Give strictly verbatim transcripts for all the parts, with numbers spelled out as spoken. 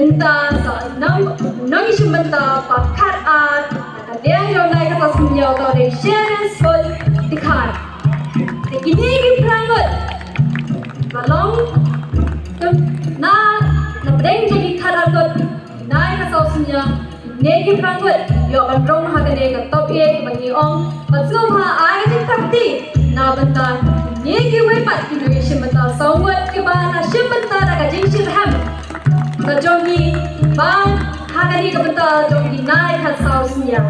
Mynta sa nang nang ïashim bynta ba khatar na ka liang jong nai ka saw synñiaw ka dei Sharon Soul Dkhar. Te kine ki phra ngut ba long na na pdeng jong ki khatar ngut nai ka saw synñiaw. Kine ki phra ngut ïoh ban rung ha kane ka top eight ba ngi ong ba sngewbha ai ka jingthap kti na bynta kine kiwei pat ki nongïashim bynta saw ngut kiba la shim bynta da ka jingshitrhem ka jong ngi ba ha kane ka bynta jong ngi nai ka saw synñiaw.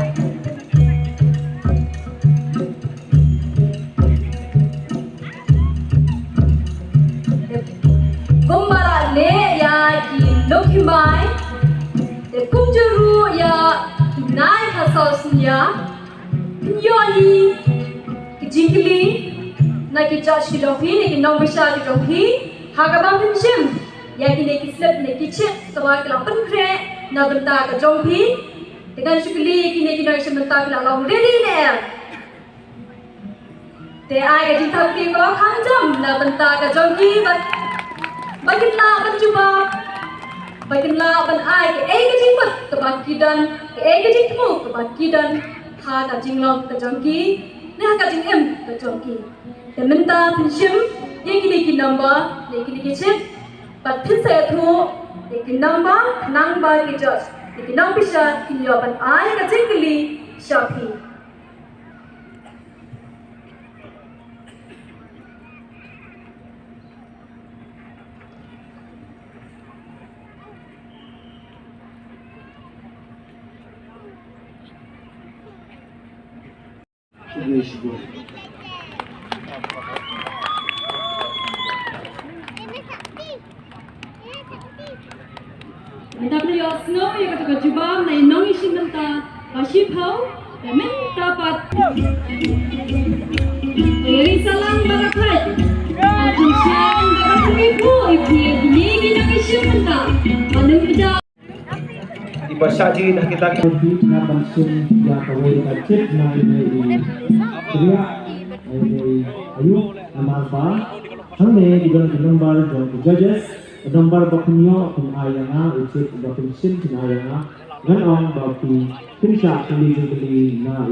Kumba la leh ïa ki nonghikai, te kumjuh ruh ïa ki nai ka saw synñiaw. Phin ïoh hi ki jingkylli na ki judge ki jong phi, na ki nongbishar ki jong phi, ha kaba phin shim ïa kine ki slip ne ki chit kaba ki la pynkhreh na bynta ka jong phi. Te ngan shu kylli ïa kine ki nongïashim bynta, phi la long ready ne em? Te ai ka jingthap kti kaba kham jam na bynta ka jong ki ba, ba kin lah ban jubab, ba kin lah ban ai kaei ka jingmut kaba ki don, kaei ka jingthmu kaba ki don ha ka jinglong ka jong ki ne ha ka jingim ka jong ki. Te mynta phin shim ïa kine ki number ne kine ki chit bad phin sa ïathuh ïa ki number khnang ba ki judge, ïa ki nongbishar kin ïoh ban ai ka jingkylli sha phi. Mynta phi ïohsngew ïa kata ka jubab na i nongïashim bynta ba shiphew, te mynta pat ïa i salang ba la khlaiñ. Ka jingshang ba la khlaiñ, i phi, i phi, i phi, i nongïashim bynta ba nang pynjah. Iba shah jied ha kita ki. Phi nga ban shim ïa kawei ka chit na i ne i Priya, i ne i Ayub, namar ba hangne ki don ki number jong ki judges, ka number ba phin ïoh phin ai ïa nga, u chit ba phin shim phin ai ïa nga. Ngan ong ba phi phin shah kylli jingkylli na i